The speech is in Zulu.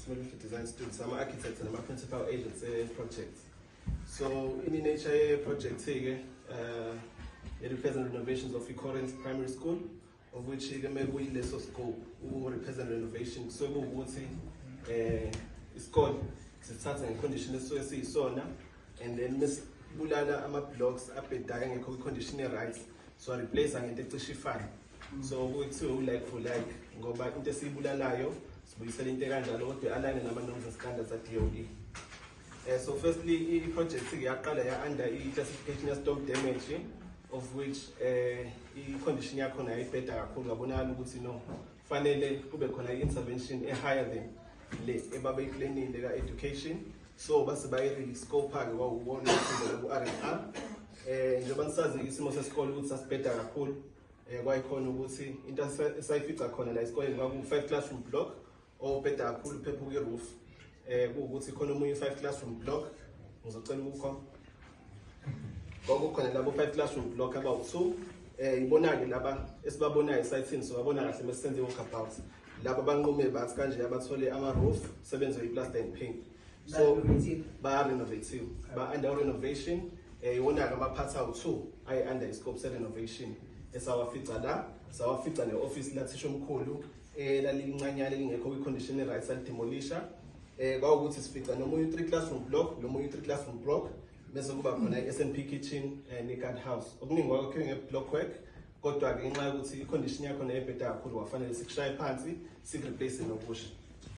Simeluhle Design Studios, ama-architects nama-principal agents e-project. So in nature ye-project-ke, i-repairs and renovations of i-Corinth Primary School, of which-ke mekuyileso scope u-repairs and renovation kusuke kuwukuthi isikole sisithatha nge-condition esisuke siyisona, and then mesibulala ama-blocks abhedayo engekho kwi-condition e-right, so replace ngento ecishe ifane. So kuthiwa u-like for like, ngoba into esiyibulalayo sibuyisela into ekanjalo, kodwa i-align nama-norms and standards a-DOE. So firstly, i-project yaqala ya-under i-classification ya-storm damage, of which i-condition yakhona yayibheda kakhulu. Ngabonakala ukuthi no, fanele kube khona i-intervention e-higher than le ebabeyiplanile ka-education, so base bayi-rescope-ke kwawubona ukuthi ku-R&R. Njengoba nisazi isimo sesikole ukuthi sasibheda kakhulu, kwayikhona ukuthi into esayifica khona la esikoleni kwaku-five classroom block obheda kakhulu, phepha kwi-roof. Kuwukuthi khona omunye five classroom block, ngizocela ukukhomba, kwakukhona labo five classroom block abawu-two. Ibona-ke laba esibabonayo esayithini, sobabona kahle mesisenze i-walkabout. Laba banqume bathi kanje abathole ama-roof, sebenze i-plaster and paint, so ba-renovatiwe, ba-under renovation. Iwona-ke ama-parts awu-two ayi-under i-scope se-renovation esawafica la. Sawafica ne-office lathisha omkhulu elalincanyana, elingekho kwi-condition e-right, salidemolisha. Kwawukuthi sifica nomunye u-three classroom block, nomunye u-three classroom block, bese kuba khona i-SNP kitchen ne-guard house. Okuningi kwakhiwe nge-block work, kodwa-ke ngenxa yokuthi i-condition yakhona ebheda kakhulu, kwafanele sikushaye phansi, sikureplace nokusha.